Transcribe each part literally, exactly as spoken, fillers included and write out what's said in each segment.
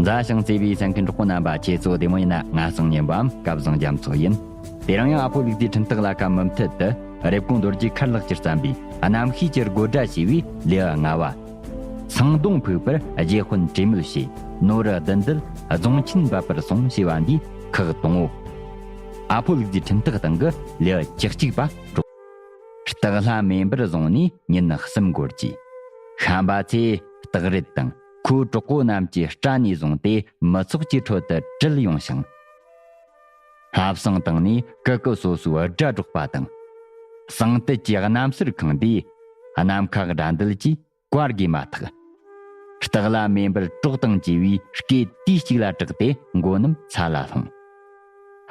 མཛའ་ཞིང་བརྩེ་བའི་གསན་མཁན་གྲོགས་པོ་རྣམ་པ། ཁྱེད་ཚོ་བདེ་མོ་ཡིན་ན། ང་སང་ཉིན་པའམ་སྐལ་བཟང་རྒྱ་མཚོ་ཡིན། དེ་རིང་ཡང་ཨ་ཕོ་ལུག་རྫིའི་འཕྲིན་སྟེགས་ལ་ཁ་མུ་མཐུད་དུ་རེབ་གོང་རྡོ་རྗེ་མཁར་ལགས་ཀྱིས་བརྩམས་པའི་གནམ་གཤིས་ཀྱི་དགོད་སྒྲ་ཞེས་པའི་ལེའུ་ལྔ་བ། སང་སྡོང་ཕུག་པར་རྗེ་དཔོན་བྲེ་མོལ་བྱས། ནོར་བུ་བདུད་འདུལ་རྫོང་ཆེན་འབབ་པར་སོང་ཞེས་པ་འདིའི་ཁག་དང་པོ། ཨ་ཕོ་ལུག་རྫིའི་འཕྲིན་སྟེགས་སྟེང་གི་ལེའུ་བཅུ་གཅིག་པ་སྒྲོག་སྟག་ལྷ་མེ་འབར་བཟུང་ནས་ཉིན་གསུམ་འགོར་གྱིས། བཤན་པ་ཚེ་སྟག་རལ་དང་ཁོའི་གྲོགས་པོ་རྣམས་ཀྱི་སྐྲ་ནས་བཟུང་སྟེ་མི་ཚོགས་ཀྱི་ཁྲོད་དུ་དྲུད་ཡོང་ཞིང་། ལྷ་བསང་བཏང་ནས་སྐུ་སྐུ་སོ་སོའི་སྒྲ་སྒྲོག་པ་དང་། བསང་དུད་ཀྱི་རྣམ་སྲོལ་ཁེངས་དུས། ནམ་མཁའ་དགྲ་འདུལ་གྱིས་བཀའ་བརྒྱུད་མ་ཐག་སྟག་ལྷ་མེ་འབར་གྲོགས་དང་བཅས་པའི་སྐད་དུས་གཅིག་ལ་གྲགས་ཏེ་མགོ་རྣམས་ས་ལ་ལྷུང་།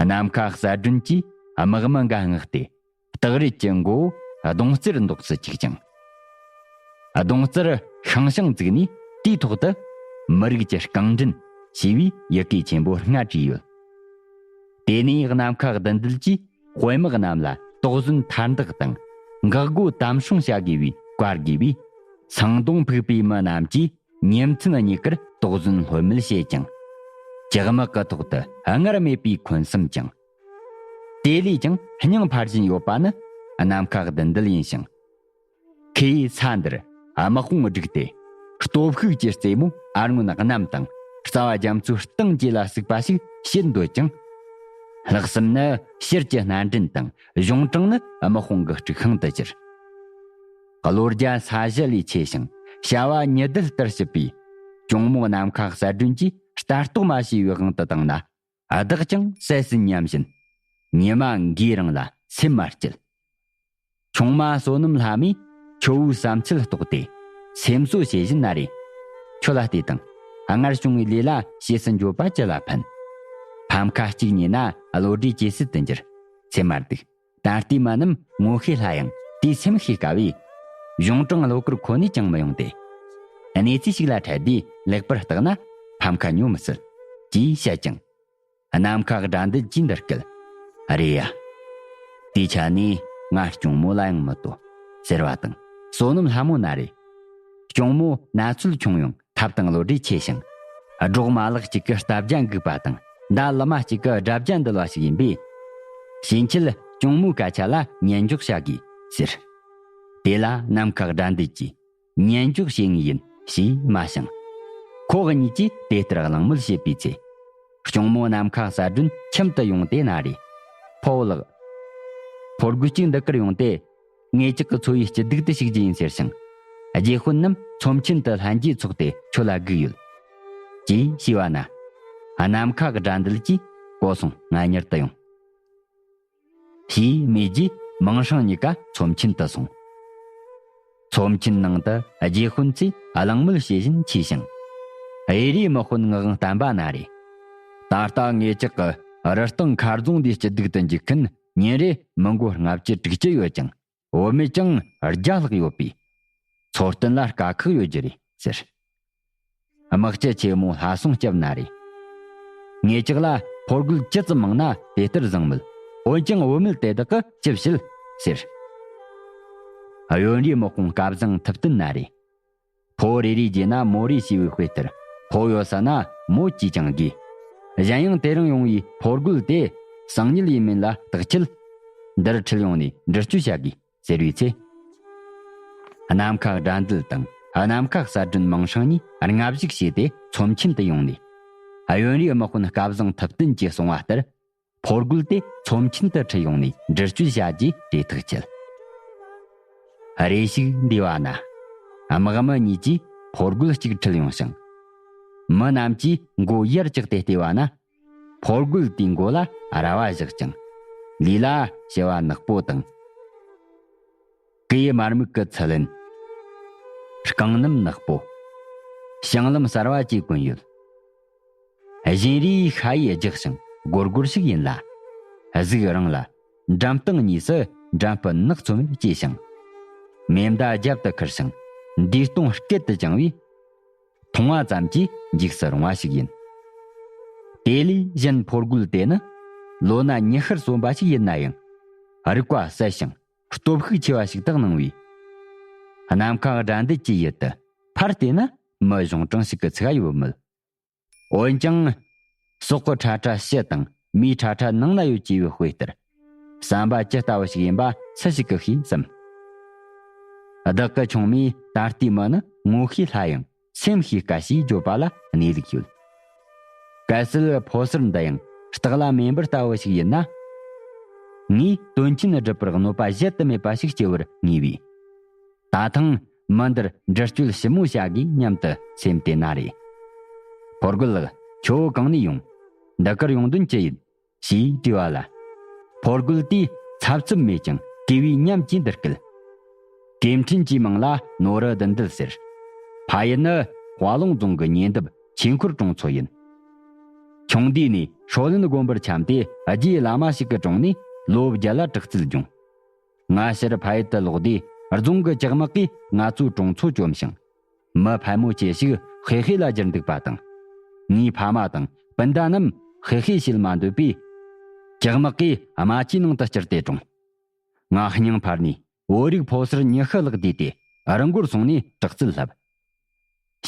ནམ་མཁའ་གསལ་སྒྲོན་གྱིས་དམག་མི་འགའ་མངགས་ཏེ། སྟག་རལ་གྱི་མགོ་བོ་གདོང་རྩེར་འདོགས་སུ་བཅུག་ཅིང་། གདོང་རྩེར་ཤང་ཤང་བཙུགས་ནས་དེའི་ཐོག་ཏུ་མི་རིགས་ཀྱི་རྐང་འདྲེན་ཞེས་པའི་ཡི་གེ་ཆེན་པོ་ལྔ་བྲིས་ཡོད། དེ་ནས་ནམ་མཁའ་བདུད་འདུལ་གྱིས་དཔོན་དམག་རྣམས་ལ་དོགས་ཟོན་མཐར་འདེགས་དང་འགག་སྒོ་དམ་སྲུང་བྱ་དགོས་པའི་བཀའ་བརྒྱུད་པས། སང་སྡོང་ཕུག་པའི་མི་རྣམས་ཀྱིས་ཉིན་མཚན་གཉིས་ཀར་དོགས་ཟོན་ལྷོད་མེད་བྱེད་ཅིང་། ལྕགས་དམག་གི་ཐོག་ཏུ་སྔར་མེད་པའི་འཁོན་སེམས་བཅངས། དེ་ལས་ཀྱང་སྙིང་འཕར་བཞིན་ཡོད་པ་ནི་ནམ་མཁའ་བདུད་འདུལ་ཡིན་ཞིང་། ཁོས་ས་འདིར་དམག་དཔུང་བསྒྲིགས་ཏེ། སྟོབས་ཤུགས་ཀྱི་རྩེ་མོ་ཨར་སྔོན་གནམ་དང་རྩ་བ་རྒྱ་མཚོའི་སྟེང་བཅས་ལ་བཙུགས་པ་ཞིག་བྱེད་འདོད་ཅིང་། ལྷག་བསམ་ནི་ཤར་གྱི་སྣ་འདྲེན་དང་གཞུང་དྲང་ནི་དམག་དཔུང་གི་དཀྲུག་ཤིང་དུ་གྱུར། བློ་རྒྱ་ས་གཞི་ལས་ཆེ་ཞིང་བྱ་བ་ཉི་ཟླ་ལྟར་ཞིབ་པའི་གཅུང་མོ་ནམ་མཁའ་གསལ་སྒྲོན་གྱིས་ལྟ་རྟོག་མ་བྱས་པའི་དབང་དུ་བཏང་ན། བདག་ཀྱང་བསད་ཟིན་སྙམ་བཞིན་ཉི་མ་འགའི་རིང་ལ་སེམས་མ་སྐྱིད། ཆུང་མ་བསོད་ནམས་ལྷ་མོས་ཁྱོ་བོའི་བསམ་ཚུལ་རྟོགས་ཏེ་སེམས་གསོ་བྱེད་བཞིན་ན་རེ། ཁྱོད་ལ་བལྟས་དང་། སྔར་བྱུང་བའི་ལས་ལ་ཞེས་སུ་འགྱོད་པ་ཅི་ལ་ཕན། ཕམ་ཁ་གཅིག་ཉིད་ན་བློ་གྲོས་ཇེ་སད་དུ་འགྱུར། སེམས་མ་སྡུག། ད་ལྟའི་མི་རྣམས་ངོ་ཤེས་སླ་ཡང་དེའི་སེམས་ཤེས་དཀའ་བས། གཞུང་དྲང་བློ་དཀར་ཁོ་ནས་ཀྱང་མི་ཡོང་སྟེ། གནས་ཚུལ་ཞིག་ལ་འཕྲད་དུས་ལེགས་པར་བརྟག་ན་ཕམ་ཁ་ཉོ་མི་སྲིད། ཅེས་བཤད་ཅིང་། ནམ་མཁའ་དགྲ་འདུལ་གྱིས་འདི་སྐད། ཨ་རེ་ཡ། དེའི་ཆ་ནས་ང་གཅུང་མོ་ལ་ཡང་མི་དོ། ཟེར་བ་དང་བསོད་ནམས་ལྷ་མོ་ན་རེ། གཅུང་མོ་ན་ཚོད་ཆུང་ཡང་ཐབས་དང་བློ་གྲོས་ཆེ་ཞིང་། སྒྲོག་མ་ལག་གཅིག་གི་སྟབས་བརྒྱ་འགུག་པ་དང་། མདའ་ལི་མ་གཅིག་གི་དགྲ་བརྒྱ་འདུལ་བ་ཞིག་ཡིན་པས། ཕྱིན་ཆད་གཅུང་མོའི་སྐད་ཆ་ལ་ཉན་འཇོག་བྱ་དགོས་ཟེར། དེ་ལ་ནམ་མཁའ་དགྲ་འདུལ་གྱིས། ཉན་འཇོག་བྱེད་ངེས་ཡིན་ཞེས་མ་བྱང་། ཁོ་གཉིས་ཀྱིས་དེ་ལྟར་གླེང་མོལ་བྱེད་པའི་ཚེ། གཅུང་མོ་ནམ་མཁའ་གསལ་སྒྲོན་ཁྱིམ་དུ་ཡོང་སྟེ་ན་རེ། ཕོ་བོ་ལགས། ཕོ་རྒོད་ཅིག་འདི་གར་ཡོང་སྟེ། ངེད་ཅག་གི་འཚོ་བའི་སྐྱིད་སྡུག་ཏུ་ཞུགས་རྒྱུ་ཡིན་ཟེར་ཞིང་། རྗེ་དཔོན་རྣམས་ཚོམས་ཆེན་དུ་ལྷན་རྒྱས་ཚོགས་ཏེ་ཁྱོད་ལ་སྒུག་ཡོད། ཅེས་ཞུས་པ་ན། ནམ་མཁའ་དགྲ་འདུལ་གྱིས་གོ་སོང་། ང་མྱུར་དུ་ཡོང་། ཞེས་སྨྲས་རྗེས་མིང་སྲིང་གཉིས་ཀ་ཚོམས་ཆེན་དུ་སོང་། ཚོམས་ཆེན་ནང་དུ་རྗེ་དཔོན་ཚོས་གླེང་མོལ་བྱེད་བཞིན་མཆིས་ཤིང་། གཡས་རུའི་དམག་དཔོན་ངག་དབང་བསྟན་པ་ན་རེ། ད་ལྟ་ངེད་ཅག་གི་རི་སྟེང་མཁར་རྫོང་འདིའི་སྐྱིད་སྡུག་ཏུ་འཇུག་མཁན་ཉིན་རེ་མི་མགོ་ལྔ་བཅུ་དྲུག་ཅུ་ཡོད་ཅིང་། བུད་མེད་ཀྱང་བརྒྱ་ལྷག་ཡོད་པས། འཚོ་རྟེན་ལ་དཀའ་ཁག་ཡོད་རྒྱུ་རེད་ཟེར། དམག་སྤྱི་ཆེན་མོ་ལྷ་སྲུང་སྐྱབས་ན་རེ། ངེད་ཅག་ལ་ཕོ་རྒོད་ཇི་ཙམ་མང་ན་དེ་ལྟར་བཟང་མོད། འོན་ཀྱང་བུད་མེད་དེ་དག་གིས་ཅི་བྱེད་ཟེར། གཡོན་རུའི་དམག་དཔོན་སྐལ་བཟང་ཐུབ་བསྟན་ན་རེ། ཕོ་རེ་རེའི་རྗེས་ན་མོ་རེ་ཞེས་པའི་དཔེ་ལྟར། ཕོ་ཡོད་ས་ན་མོ་གྱིས་ཀྱང་དགོས། གཞན་ཡང་དེ་རིང་ཡོང་བའི་ཕོ་རྒོད་དེ་སང་ཉིན་ཡིན་མིན་ལ་བརྟག་ཆེད། འདིར་ཁྲིད་ཡོང་ནས་འདྲི་གཅོད་བྱ་དགོས། ཟེར་བའི་ཚེ། ནམ་མཁའ་དགྲ་འདུལ་དང་ནམ་མཁའ་གསལ་སྒྲོན་མིང་སྲིང་གཉིས་རྔ་བཞུགས་བྱས་ཏེ་ཚོམས་ཆེན་དུ་ཡོང་ནས། གཡོན་རུའི་དམག་དཔོན་སྐལ་བཟང་ཐུབ་བསྟན་གྱིས་གསུངས་པ་ལྟར། ཕོ་རྒོད་དེ་ཚོམས་ཆེན་དུ་ཁྲིད་ཡོང་ནས་འདྲི་གཅོད་བྱ་རྒྱུའི་གྲོས་ཐག་བཅད། རེ་ཞིག་འདས་པ་ན། དམག་མི་གཉིས་ཀྱིས་ཕོ་རྒོད་གཅིག་ཁྲིད་ཡོང་ཞིང་། མི་རྣམས་ཀྱིས་མགོ་ཡར་བཀྱགས་ཏེ་བལྟས་པ་ན། ཕོ་རྒོད་དེའི་མགོ་ལ་ར་བ་བཞག་ཅིང་། ལུས་ལ་བྱེ་བ་ནག་པོ་དང་། གོས་དམར་སྨུག་གི་ཚི་ལེན། རྐང་སྣམ་ནག་པོ། ཞང་ལམ་གསར་བ་བཅས་གོན་ཡོད། གཞན་རིགས་ཤ་ཡིས་རྒྱགས་ཤིང་སྒོར་སྒོར་ཞིག་ཡིན་ལ། གཟུགས་རིང་ལ་འགྲམ་སྟེང་གཉིས་སུ་འགྲམ་སྤུ་ནག་ཚོམ་སྐྱེས་ཤིང་། མེ་མདའ་རྒྱབ་ཏུ་ཁུར་ཞིང་མདུང་སྐེད་དུ་བརྐྱངས་པས། མཐོང་བ་ཙམ་གྱིས་འཇིགས་སུ་རུང་བ་ཞིག་ཡིན། དེ་ལས་གཞན་ཕོ་རྒོད་དེ་ནི་ལོ་ན་ཉི་ཤུར་སོན་པ་ཞིག་ཡིན་ན་ཡང་། རིག་པ་གསལ་ཞིང་སྟོབས་ཤུགས་ཆེ་བ་ཞིག་ཏུ་སྣང་བས། ནམ་མཁའ་དགྲ་འདུལ་གྱི་ཡུལ་དུ་ཕར་བལྟས་ན་མི་གཞུང་དྲང་ཞིག་གི་ཚིག་ཡོད་མོད། འོན་ཀྱང་། ཟོག་གི་ཁྲ་ཁྲ་ཕྱི་དང་མིའི་ཁྲ་ཁྲ་ནང་ན་ཡོད་ཅེས་པའི་དཔེ་ལྟར། བསམ་པ་ཇི་ལྟ་བུ་ཞིག་ཡིན་པ་སུ་ཞིག་གིས་ཤེས་སམ། བདག་གི་ཆུང་མས་ད་ལྟའི་མི་ནི་ངོ་ཤེས་སླ་ཡང་སེམས་ཤེས་དཀའ་ཞེས་བརྗོད་པ་ལ་གནས་ལུགས་ཡོད། གལ་སྲིད་ཕོ་གསར་འདི་ཡང་སྟག་ལ་མེ་འབར་ལྟ་བུ་ཞིག་ཡིན་ན། ངས་དོན་ཆེན་སྒྲུབ་པར་གནོད་པ་གཞལ་དུ་མེད་པ་ཞིག་སྐྱེལ་བར་ངེས་པས། ད་ཐེངས་མི་འདིར་འདྲི་གཅོད་ཞིབ་མོ་བྱ་དགོས་སྙམ་དུ་སེམས་དེ་ན་རེ། ཕོ་རྒོད་ལགས། ཁྱོད་གང་ནས་ཡོང་། འདི་གར་ཡོང་དོན་ཅི་ཡིན། ཞེས་དྲིས་པ་ལ། ཕོ་རྒོད་དེས་འཚབ་འཚུབ་མེད་ཀྱང་གུས་པའི་ཉམས་ཀྱིས་འདི་སྐད། ཀུན་མཁྱེན་གྱི་མིང་ལ་ནོ་རུ་བདུད་འདུལ་ཟེར། ཕ་ཡུལ་ནི་དཔའ་ལུང་རྫོང་གི་ཉེ་འདབས་ཆོས་འཁོར་གྲོང་ཚོ་ཡིན། ཆུང་དུས་ནས་ཧྲོ་ལིན་དགོན་པར་འཁྱམས་ཏེ་རྗེ་བླ་མ་ཞིག་གི་དྲུང་ནས་ལོ་བརྒྱད་ལ་དྲག་རྩལ་སྦྱོང་། སྔ་ཕྱིར་ཕ་ཡུལ་དུ་ལོག་དུས་རྫོང་གི་ཇག་དམག་གིས་ང་ཚོའི་གྲོང་ཚོ་བཅོམ་ཞིང་། མི་ཕལ་མོ་ཆེ་ཞིག་ཧེ་ཧེ་ལ་གྱུར་འདུག་པ་དང་། ངའི་ཕ་མ་དང་སྤུན་ཟླ་རྣམས་ཧེ་ཧེ་བྱེད་མ་འདོད་པས། ཇག་དམག་གིས་རྨ་ཆུའི་ནང་དུ་བསྐྱུར་ཏེ་བཀྲོངས། ང་སྙིང་འཕར་ནས་བོད་རིགས་ཕོ་གསར་ཉི་ཤུ་ལྷག་བསྡུས་ཏེ་རི་མགོར་སོང་ནས་དྲག་རྩལ་བསླབ།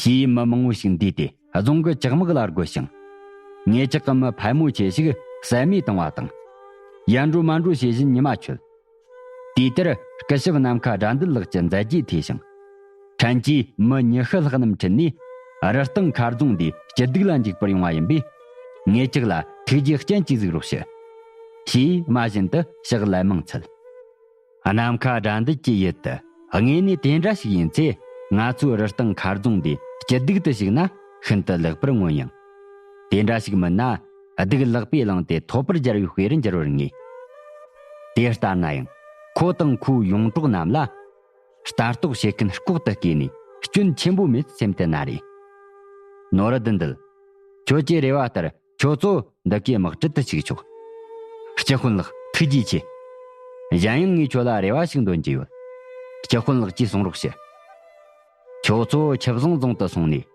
ཞེས་མི་མང་བོ་ཞིག་འདུས་ཏེ་རྫོང་གི་ཇག་དམག་ལ་རྒོལ་ཞིང་། ངེད་ཅག་གི་མི་ཕལ་མོ་ཆེ་ཞིག་བསད་རྨས་བཏང་བ་དང་། ཡར་འགྲོ་མར་འགྲོ་བྱེད་བཞིན་ཉི་མ་འཁྱོལ། དུས་དེར་སྐུ་ཞབས་ནམ་མཁའ་དགྲ་འདུལ་ལགས་ཀྱི་མཛད་རྗེས་ཐོས་ཤིང་། ཕྲན་གྱིས་མི་ཉི་ཤུ་ལྷག་རྣམས་ཁྲིད་ནས་རི་སྟེང་མཁར་རྫོང་འདིའི་སྐྱིད་སྡུག་ལ་འཇུག་པར་ཡོང་བ་ཡིན་པས། ངེད་ཅག་ལ་ཐུགས་རྗེའི་སྤྱན་གྱིས་གཟིགས་རོགས་ཞུ། ཞེས་སྨྲ་བཞིན་དུ་ཕྱག་ལན་མང་འཚལ། ནམ་མཁའ་དགྲ་འདུལ་གྱི་ཡུལ་དུ་དངོས་གནས་དེ་འདྲ་ཞིག་ཡིན་ཚེ། ང་ཚོའི་རི་སྟེང་མཁར་རྫོང་འདི་སྐྱིད་སྡུག་ཏུ་ཞུགས་ན་ཤིན་ཏུ་ལེགས་པར་མངོན་ཡང་། དེ་འདྲ་ཞིག་མིན་ན་སྡུག་ལག་པས་བླངས་ཏེ་ཐོབ་པར་སྦྱར་བའི་དཔེ་རུ་འགྱུར་བར་ངེས། དེ་ལྟར་ན་ཡང་ཁོ་དང་ཁོའི་ཡོངས་གྲོགས་རྣམས་ལ་ལྟ་རྟོག་བྱེད་མཁན་ལྐོག་ཏུ་བསྐོས་ནས་སྐྱོན་ཆེན་པོ་མེད་སེམས་དེ་ན་རེ། ནོ་རུ་བདུད་འདུལ། ཁྱོད་ཀྱི་རེ་བ་ལྟར་ཁྱོད་ཚོ་འདི་གའི་དམག་ཁྲིད་དུ་ཞུགས་ཆོག། སྤྱི་དཔོན་ལགས། ཐུགས་རྗེ་ཆེ། གཞན་ཡང་ངས་ཁྱོད་ལ་རེ་བ་ཞིག་འདོན་རྒྱུ་ཡོད། སྤྱི་དཔོན་ལགས་ཀྱིས་གསུང་རོགས་ཞུ། ཁྱོད་ཚོ་ཆུ་བཟང་རྫོང་དུ་སོང་ནས་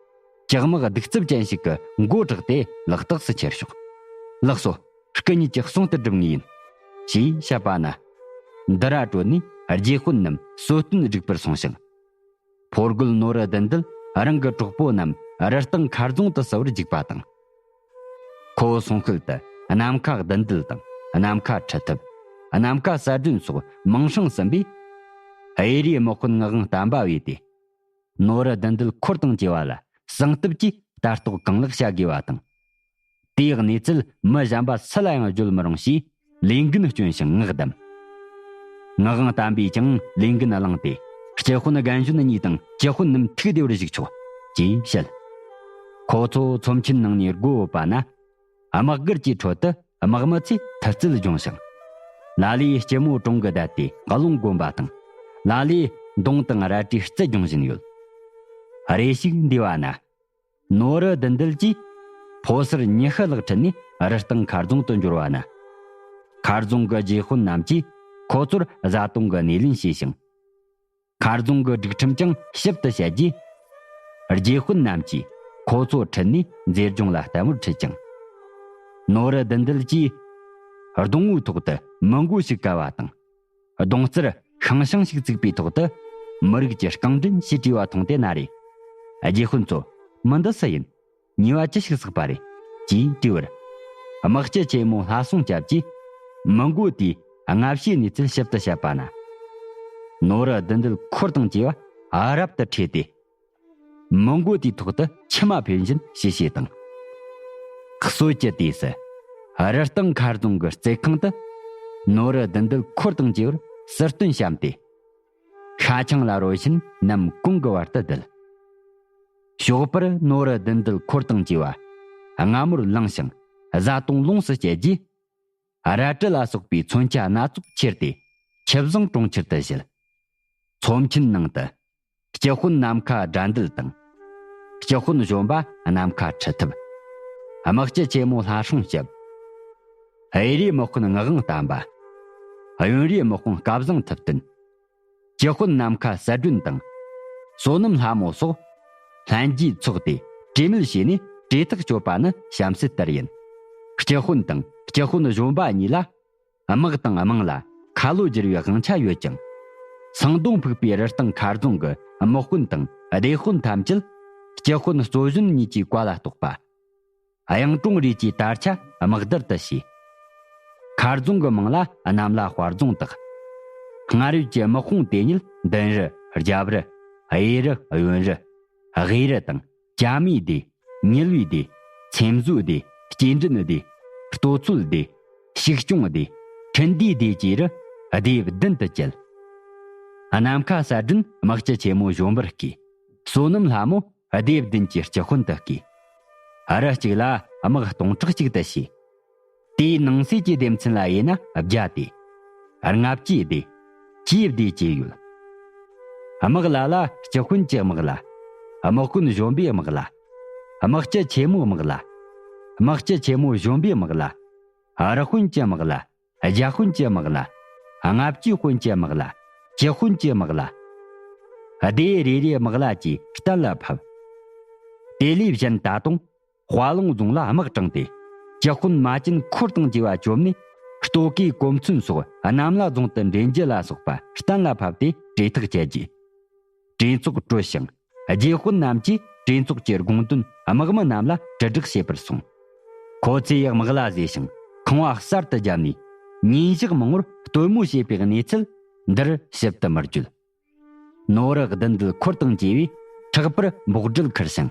ཇག་དམག་གདུག་རྩུབ་ཅན་ཞིག་གི་མགོ་བྲེགས་ཏེ་ལག་རྟགས་སུ་ཁྱེར་ཤོག། ལགས་སོ། སྐུ་ཉིད་ཀྱི་གསུང་ལྟར་སྒྲུབ་ངེས་ཡིན། ཞེས་བཤད་པ་ན། འདི་ར་བྲོས་ནས་རྗེ་དཔོན་རྣམས་གསོལ་སྟོན་སྒྲུབ་པར་སོང་ཞིང་། ཕོ་རྒོད་ནོ་རུ་བདུད་འདུལ་རང་གི་གྲོགས་པོ་རྣམས་རི་སྟེང་མཁར་རྫོང་དུ་བསུ་བར་འཇུག་པ་དང་། ཁོ་སོང་ཁུལ་དུ་ནམ་མཁའ་བདུད་འདུལ་དང་ནམ་མཁའ་ཁྲི་ཐིབས། ནམ་མཁའ་གསལ་སྒྲོན་སོགས་མིང་སྲིང་གསུམ་པས། གཡས་རུའི་དམག་དཔོན་ངག་དབང་བསྟན་པ་བོས་ཏེ། ནོ་རུ་བདུད་འདུལ་འཁོར་དང་བཅས་པ་ལ་གསང་སྟབས་ཀྱིས་ལྟ་རྟོག་གང་ལེགས་བྱ་དགོས་པ་དང་། དེའི་གནས་ཚུལ་མི་གཞན་པ་སུ་ལ་ཡང་བརྗོད་མི་རུང་ཞེས་ལས་འགན་བསྐྱོན་ཞིང་ངག་བསྡམས། ངག་དབང་བསྟན་པས་ཀྱང་ལས་འགན་བླངས་ཏེ། སྤྱི་དཔོན་རྒན་གཞོན་གཉིས་དང་སྤྱི་དཔོན་རྣམས་ཐུགས་བདེ་བར་བཞུགས་ཆོག་ཅེས་བཤད། ཁོ་ཚོ་ཚོམས་ཆེན་ནང་ནས་སྒོ་ཕྱེ་བ་ན། དམག་སྒར་གྱི་ཁྲོད་དུ་དམག་མི་ཚོས་ཐུབ་ཚོད་སྦྱོང་ཞིང་། ལ་ལས་སྐྱི་མོ་གྲོང་གིས་བསྡད་དེ་རླུང་བསྒོམ་པ་དང་། ལ་ལས་མདུང་དང་རལ་གྲིའི་རྩལ་སྦྱོང་བཞིན་ཡོད། རེ་ཞིག་འདས་པ་ན། ནོ་རུ་བདུད་འདུལ་གྱིས་ཕོ་གསར་ཉི་ཤུ་ལྷག་ཁྲིད་ནས་རི་སྟེང་མཁར་རྫོང་དུ་འབྱོར་བ་ན། མཁར་རྫོང་གི་རྗེ་དཔོན་རྣམས་ཀྱིས་ཁོ་ཚོར་བཟའ་བཏུང་གི་སྣེ་ལེན་བྱས་ཤིང་། མཁར་རྫོང་གི་སྒྲིག་ཁྲིམས་ཀྱང་ཞིབ་ཏུ་བཤད་རྗེས། རྗེ་དཔོན་རྣམས་ཀྱིས་ཁོ་ཚོ་ཁྲིད་ནས་མཛེས་ལྗོངས་ལ་ལྟད་མོར་ཁྲིད་ཅིང་། ནོ་རུ་བདུད་འདུལ་གྱིས་གདོང་བོའི་ཐོག་ཏུ་མི་མགོ་ཞིག་བཀལ་བ་དང་། གདོང་རྩར་ཤིང་ཤིང་ཞིག་བཙུགས་པའི་ཐོག་ཏུ་མི་རིགས་ཀྱི་རྐང་འདྲེན་ཞེས་བྲིས་པ་མཐོང་སྟེ་ན་རེ། རྗེ་དཔོན་ཚོ། མི་འདི་སུ་ཡིན། ཉེས་པ་ཅི་ཞིག་བསགས་པ་རེད། ཅེས་དྲིས་པར། དམག་སྤྱི་ཆེན་མོ་ལྷ་སྲུང་སྐྱབས་ཀྱིས་མི་མགོ་དེའི་སྔ་ཕྱིའི་གནས་ཚུལ་ཞིབ་ཏུ་བཤད་པ་ན། ནོ་རུ་བདུད་འདུལ་འཁོར་དང་བཅས་པ་རབ་ཏུ་ཁྲོས་ཏེ། མི་མགོ་དེའི་ཐོག་ཏུ་མཆི་མ་འབེབས་བཞིན་ཞི་བྱེད་དང་། གསོད་ཀྱི་དུས་སུ་རི་སྟེང་མཁར་རྫོང་གི་རྩེ་ཁང་དུ་ནོ་རུ་བདུད་འདུལ་འཁོར་དང་བཅས་པར་གསོལ་སྟོན་བཤམས་ཏེ། ཤ་ཆང་ལ་རོལ་བཞིན་ནམ་གུང་གི་བར་དུ་བསྡད། ཞོགས་པར་ནོ་རུ་བདུད་འདུལ་འཁོར་དང་བཅས་པ་སྔ་མོར་ལངས་ཤིང་བཟའ་བཏུང་ལོངས་སུ་སྤྱད་རྗེས། རལ་གྲི་ལ་སོགས་པའི་མཚོན་ཆ་སྣ་ཚོགས་ཁྱེར་ཏེ་ཆུ་བཟང་གྲོང་ཁྱེར་དུ་བཞུད། ཚོམས་ཆེན་ནང་དུ་སྤྱི་དཔོན་ནམ་མཁའ་དགྲ་འདུལ་དང་། སྤྱི་དཔོན་གཞོན་པ་ནམ་མཁའ་ཁྲི་ཐིབས། དམག་སྤྱི་ཆེན་མོ་ལྷ་སྲུང་སྐྱབས། གཡས་རུའི་དམག་དཔོན་ངག་དབང་བསྟན་པ། གཡོན་རུའི་དམག་དཔོན་སྐལ་བཟང་ཐུབ་བསྟན། སྤྱི་དཔོན་ནམ་མཁའ་གསལ་སྒྲོན་དང་། བསོད་ནམས་ལྷ་མོ་སོགས། ལྷན་རྒྱས་ཚོགས་ཏེ་གྲོས་མོལ་བྱས་ནས་གྲོས་ཐག་གཅོད་པ་ནི་གཤམ་གསལ་ལྟར་ཡིན། སྤྱི་དཔོན་དང་སྤྱི་དཔོན་གཞོན་པ་གཉིས་ལ་དམག་དང་དམངས་ལ་ཁ་ལོ་བསྒྱུར་བའི་དབང་ཆ་ཡོད་ཅིང་། སང་སྡོང་ཕུག་པའི་རི་སྟེང་མཁར་རྫོང་གི་དམག་དཔོན་དང་སྡེ་དཔོན་ཐམས་ཅད་སྤྱི་དཔོན་གཙོ་གཞོན་གཉིས་ཀྱི་བཀའ་ལ་གཏོགས་པ། གཡུང་དྲུང་རུས་ཀྱི་དར་ཆ་དམག་དར་དུ་བྱས། མཁར་རྫོང་གི་མིང་ལ་གནམ་ལ་དཔལ་རྫོང་བཏགས། སྔར་ཡོད་ཀྱི་དམག་དཔུང་དེ་ཉིད་མདུན་རུ། རྒྱབ་རུ། གཡས་རུ། གཡོན་རུ། དབུས་རུ་དང་། ཅ་མའི་སྡེ། ཉུལ་བའི་སྡེ། ཚེམ་བཟོའི་སྡེ། སྐྱེལ་འདྲེན་སྡེ། ལྟོ་ཚོད་སྡེ། ཞིག་སྐྱོང་སྡེ། འཕྲིན་སྡེའི་སྡེ་བཅས་རུ་སྡེ་བདུན་དུ་བཅད། ནམ་མཁའ་ས་བདུན་དམག་སྤྱི་ཆེན་མོ་གཞོན་པར་བསྐོས། བསོད་ནམས་ལྷ་མོ་སྡེ་བདུན་གྱི་སྤྱི་དཔོན་དུ་བསྐོས། རུ་གཅིག་ལ་དམག་སྟོང་ཕྲག་གཅིག་ཏུ་བྱས། དེའི་ནང་གསེས་ཀྱི་སྡེ་ཚན་ལ་དབྱེ་ན་བརྒྱ་སྟེ། ལྔ་བཅུའི་སྡེ། བཅུའི་སྡེ་བཅས་ཡོད། དམག་ལ་ལ་སྤྱི་དཔོན་གྱི་དམག་ལ། དམག་དཔོན་གཞོན་པའི་དམག་ལ། དམག་སྤྱི་ཆེན་མོའི་དམག་ལ། དམག་སྤྱི་ཆེན་མོ་གཞོན་པའི་དམག་ལ། རུ་དཔོན་གྱི་དམག་ལ། རྒྱ་དཔོན་གྱི་དམག་ལ། ལྔ་བཅུའི་དཔོན་གྱི་དམག་ལ། སྤྱི་དཔོན་གྱི་དམག་ལ། སྡེ་རེ་རེའི་དམག་ལ་བཅས་གཏན་ལ་ཕབ། དེ་ལས་གཞན་ད་དུང་དཔའ་ལུང་རྫོང་ལ་དམག་དྲངས་ཏེ། སྤྱི་དཔོན་མ་ཅན་འཁོར་དང་བཅས་པ་བཅོམ་ནས། སྟོད་གོས་གོ་མཚོན་སོགས་གནམ་ལ་རྫོང་དུ་འདྲེན་རྒྱུ་ལ་སོགས་པ་གཏན་ལ་ཕབ་སྟེ་གྲོས་ཐག་བཅད་རྗེས། གྲོས་ཚོགས་གྲོལ་ཞིང་། རྗེ་དཔོན་རྣམས་ཀྱིས་གྲོས་ཚོགས་ཀྱི་དགོངས་དོན་དམག་མི་རྣམས་ལ་དྲིལ་བསྒྲགས་བྱེད་པར་སོང་། ཁོ་ཚོས་དམག་ལ་བཟོས་ཤིང་ཁང་བ་གསར་དུ་བརྒྱབ་ནས། ཉིན་ཞག་མང་བོར་སྟོན་མོ་བྱེད་པའི་གནས་ཚུལ་འདིར་ཞིབ་ཏུ་མི་བརྗོད། ནོར་བུ་བདུད་འདུལ་འཁོར་དང་བཅས་པས་མཁྲེགས་པར་འབོག་སྒྲིལ་ཁུར་ཞིང་།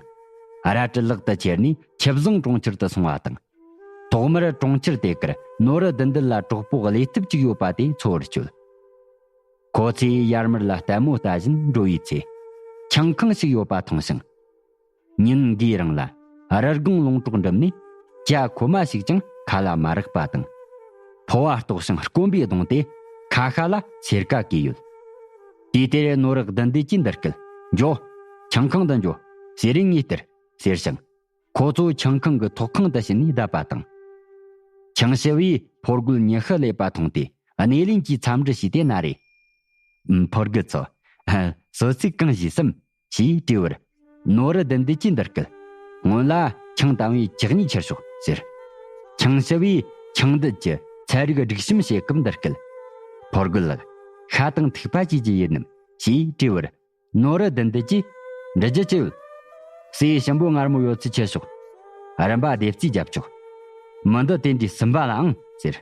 རལ་གྲི་ལག་ཏུ་ཁྱེར་ནས་ཆུ་བཟང་གྲོང་ཁྱེར་དུ་སོང་བ་དང་། ཐོག་མར་གྲོང་ཁྱེར་དེ་གར་ནོར་བུ་བདུད་འདུལ་ལ་གྲོགས་པོ་བློས་ཐུབ་ཅིག་ཡོད་པ་དེ་འཚོལ་བར་བསྐྱོད། ཁོ་ཚོས་ཡར་མར་ལ་ལྟད་མོ་ལྟ་བཞིན་འགྲོ་བའི་ཚེ། ཆང་ཁང་ཞིག་ཡོད་པ་མཐོང་ཞིང་། ཉིན་འགའི་རིང་ལ་རི་སྒང་ལུང་དཀྲོག་འགྲིམས་ནས། ཇ་ཁོལ་མ་ཞིག་ཀྱང་ཁ་ལ་མ་རེག་པ་དང་། ཕོ་བ་ལྟོགས་ཤིང་སྐོམ་པས་གདུངས་ཏེ། ཁ་ཤ་ལ་སེར་ཀ་གས་ཡོད། དུས་དེར་ནོར་བུ་བདུད་འདུལ་གྱིས་འདི་སྐད། འགྱོ། ཆང་ཁང་དུ་འགྱོ། ཟས་རིན་ངས་སྟེར། ཟེར་ཞིང་། ཁོ་ཚོ་ཆང་ཁང་གི་ཐོག་ཁང་དུ་ཕྱིན་ནས་བསྡད་པ་དང་། ཆང་ཞུ་བས་ཕོ་རྒོད་ཉི་ཤུ་སླེབས་པ་མཐོང་སྟེ། སྣེ་ལེན་གྱིས་འཚམས་འདྲི་ཞུས་ཏེ་ན་རེ། ཕོ་རྒོད་ཚོ། གསོལ་ཚིགས་གང་ཞུས་སམ། ཞེས་དྲིས་པར། ནོར་བུ་བདུད་འདུལ་གྱིས་འདི་སྐད། སྔོན་ལ་ཆང་དང་བའི་ཇག་གཉིས་ཁྱེར་ཤོག་ཟེར། ཆང་ཞུ་བས་ཆང་འདུལ་གྱི་ཚན་རིག་སྒྲིག་གཤོམ་བྱེད་སྐབས་འདི་སྐད། ཕོ་རྒོད་ལགས། ཤ་དང་ཐིགས་པ་བཅས་ཀྱི་ཡིན་ནམ། ཞེས་དྲིས་པར། ནོར་བུ་བདུད་འདུལ་གྱིས། འདྲི་རྒྱུ་ཅི་ཡོད། སྲས་ཞིམ་པོ་མངར་མོ་ཡོད་ཚད་ཁྱེར་ཤོག། རིམ་པ་བདེ་རྩིས་རྒྱབ་ཆོག། མི་འདི་དེ་འདྲའི་སུན་པ་ལའང་ཟེར།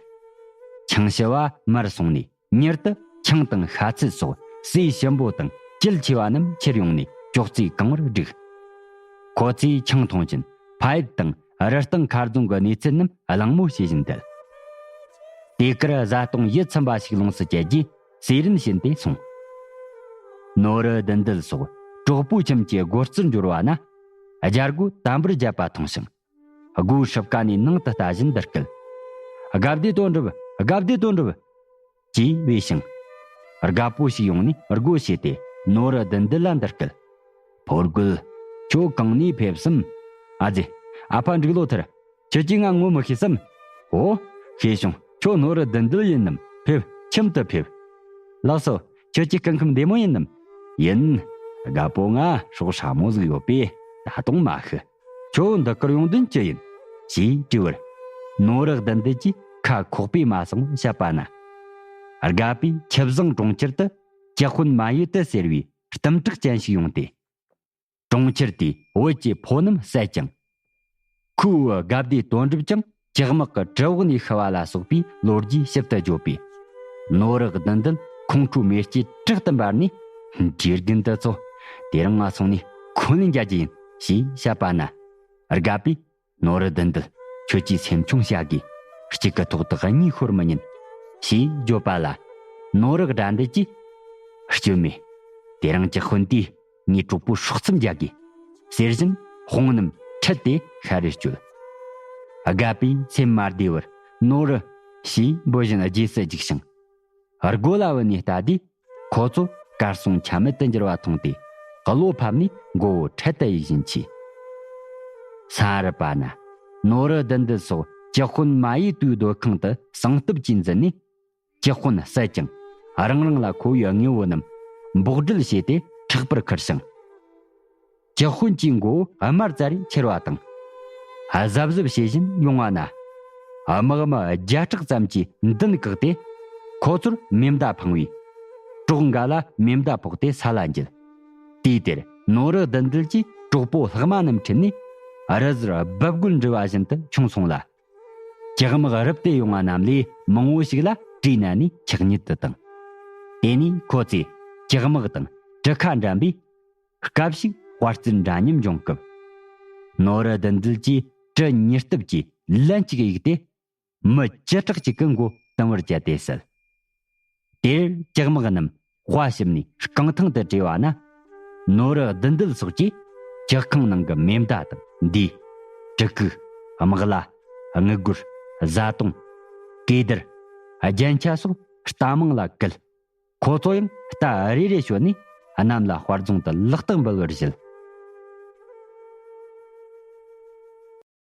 ཆང་ཞུ་བ་མར་སོང་ནས་མྱུར་དུ་ཆང་དང་ཤ་ཚལ་སོགས་སྲས་ཞིམ་པོ་དང་སྐྱིད་ཆེ་བ་རྣམས་ཁྱེར་ཡོང་ནས་ཅོག་ཙེ་གང་བར་བསྒྲིགས། ཁོ་ཚོས་ཆང་འཐུང་བཞིན་ཕ་ཡུལ་དང་རི་སྟེང་མཁར་རྫོང་གི་གནས་ཚུལ་རྣམས་གླེང་མོལ་བྱེད་བཞིན་བསྡད། དེ་གར་བཟའ་བཏུང་ཡིད་ཚིམ་པ་ཞིག་ལོངས་སུ་སྤྱད་རྗེས། ཟས་རིན་བྱིན་ཏེ་སོང་། ནོར་བུ་བདུད་འདུལ་སོགས་གྲོགས་པོ་ཁྱིམ་གྱི་སྒོ་རྩར་འབྱོར་བ་ན། རྒྱལ་སྒོ་དམ་པོར་བརྒྱབ་པ་མཐོང་ཞིང་། སྒོའི་སྲུབས་ཀ་ནས་ནང་དུ་ལྟ་བཞིན་འདི་སྐད། དགའ་བདེ་དོན་གྲུབ། དགའ་བདེ་དོན་གྲུབ། ཅེས་བོས་ཤིང་། རྒད་པོ་ཞིག་ཡོང་ནས་སྒོ་ཕྱེས་ཏེ། ནོར་བུ་བདུད་འདུལ་ལ་འདི་སྐད། ཕོ་རྒོད། ཁྱོད་གང་ནས་ཕེབས་སམ། ཨ་ཙི། ཨ་ཕ་འབྲུག་ལོ་ཐར། ཁྱོད་ཀྱིས་ང་ངོ་མི་ཤེས་སམ། འོ། ཤེས་བྱུང་། ཁྱོད་ནོར་བུ་བདུད་འདུལ་ཡིན་ནམ། ཕེབས། ཁྱིམ་དུ་ཕེབས། ལགས་སོ། ཁྱོད་ཀྱི་སྐུ་ཁམས་བདེ་མོ་ཡིན་ནམ། ཡིན། རྒད་པོ་ང་སྲོག་ཧྲ་མོ་ཟིག་ཡོད་པས་ད་དུང་མ་ཤི། ཁྱོད་འདི་གར་ཡོང་དོན་ཅི་ཡིན། ཞེས་དྲིས་པར། ནོར་བུ་བདུད་འདུལ་གྱིས་ཁ་ཁོག་པས་མ་སངས་བཤད་པ་ན། རྒད་པོས་ཆུ་བཟང་གྲོང་ཁྱེར་དུ་སྤྱི་དཔོན་མ་ཡུལ་དུ་ཟེར་བའི་གཏུམ་དྲག་ཅན་ཞིག་ཡོང་སྟེ། གྲོང་ཁྱེར་དེའི་བོད་ཀྱི་ཕོ་རྣམས་བསད་ཅིང་། ཁོའི་བུ་དགའ་བདེ་དོན་གྲུབ་ཀྱང་ཇག་དམག་གི་གྲི་འོག་ནས་ཤི་བ་ལ་སོགས་པའི་ལོ་རྒྱུས་ཞིབ་ཏུ་བརྗོད་པས། ནོར་བུ་བདུད་འདུལ་ཁོང་ཁྲོའི་མེ་ལྕེ་དྲག་ཏུ་འབར་ནས། དགྲའི་རྒན་དེ་ཚོ། དེ་རིང་ང་སོང་ནས་ཁོ་ལན་རྒྱག་རྒྱུ་ཡིན། ཞེས་བཤད་པ་ན། རྒད་པོས། ནོར་བུ་བདུད་འདུལ། ཁྱོད་ཀྱིས་སེམས་ཆུང་བྱ་དགོས། གཅིག་གི་ཐོག་ཏུ་གཉིས་ཤོར་མི་ཉན། ཞེས་བརྗོད་པ་ལ། ནོར་བུ་དགྲ་འདུལ་གྱིས། སྐྱོན་མེད། དེ་རིང་ཇག་དཔོན་དེས་ངའི་གྲོགས་པོ་སྲོག་ཙམ་རྒྱག་དགོས། ཟེར་བཞིན་དཔུང་རྣམས་ཁྲིད་དེ་ཤ་རུས་གཅོད། རྒད་པོས་སེམས་མ་བདེ་བར་ནོར་བུ། ཞེས་འབོད་བཞིན་རྗེས་སུ་རྒྱུགས་ཤིང་། སྒོ་ལ་བུད་ནས་ལྟ་དུས། ཁོ་ཚོ་གར་སོང་ཆ་མེད་དུ་འགྱུར་བ་མཐོང་སྟེ། གློ་ཕབ་ནས་མགོ་བོ་འཕྲེད་དུ་གཡུག་བཞིན་མཆིས། ས་རུབ་པ་ན། ནོར་བུ་བདུད་འདུལ་སོགས་སྤྱི་དཔོན་མ་ཡུལ་དུའི་སྡོད་ཁང་དུ་གསང་སྟབས་ཀྱིས་འཛུལ་ནས། སྤྱི་དཔོན་བསད་ཅིང་། རང་རང་ལ་མཁོ་བའི་དངོས་པོ་རྣམས་འབོག་སྒྲིལ་བྱས་ཏེ་མཁྲེགས་པར་ཁུར་ཞིང་། སྤྱི་དཔོན་གྱི་མགོ་བོ་དམར་ཙ་རེ་འཁྱེར་བ་དང་། གཟབ་གཟབ་བྱེད་བཞིན་ཡོང་བ་ན། དམག་མི་བརྒྱ་ཕྲག་ཙམ་གྱིས་མདུན་བཀག་སྟེ། ཁོ་ཚོར་མེ་མདའ་འཕངས་པས། གྲོག་འགའ་ལ་མེ་མདའ་ཕོག་སྟེ་ས་ལ་འགྱེལ། དུས་དེར་ནོར་བུ་བདུད་འདུལ་གྱིས་གྲོགས་པོ་ལྷག་མ་རྣམས་ཁྲིད་ནས། རི་ཟུར་སྦུབ་རྒོད་འདྲ་བ་བཞིན་དུ་ཆུང་སོང་ལ། ལྕགས་དམག་རུབ་སྟེ་ཡོང་བ་རྣམས་ལས་མང་བོ་ཞིག་ལ་གྲོས་ན་ནས་འཁྱག་ཉལ་དུ་བཏང་། དེ་ནས་ཁོ་ཚོས་ལྕགས་དམག་དང་གྲུ་ཁ་འགྲན་པའི་སྐབས་ཤིག་དཔའ་རྩལ་འདྲ་མཉམ་འབྱུང་སྐབས། ནོ་རི་བདུད་འདུལ་གྱིས་གྲུ་ཉེར་སྟབས་ཀྱིས་ལན་གཅིག་གཡུགས་ཏེ། མི་བཅུ་ཕྲག་གཅིག་གི་མགོ་དུམ་བུར་བཅད་དེ་བསད། དེར་ལྕགས་དམག་རྣམས་དཔའ་ཞུམ་ནས་རྐང་ཐང་དུ་བྲོས་པ་ན། ནོ་རི་བདུད་འདུལ་སོགས་ཀྱིས་ལྕགས་ཁང་ནང་གི་མེ་མདའ་དང་འདུས། གྲི་གུག་དམག་ལྭ། དངུལ་སྒོར། བཟའ་བཏུང་། གོས་དར། རྒྱན་ཆ་སོགས་རྟ་མང་ལ་བཀལ། ཁོ་ཚོ་ཡང་རྟ་རེ་རེ་བྱོན་ནས་གནམ་ལ་དཔའ་རྫོང་དུ་ལག་རྟགས་འབུལ་བར་བཞེད།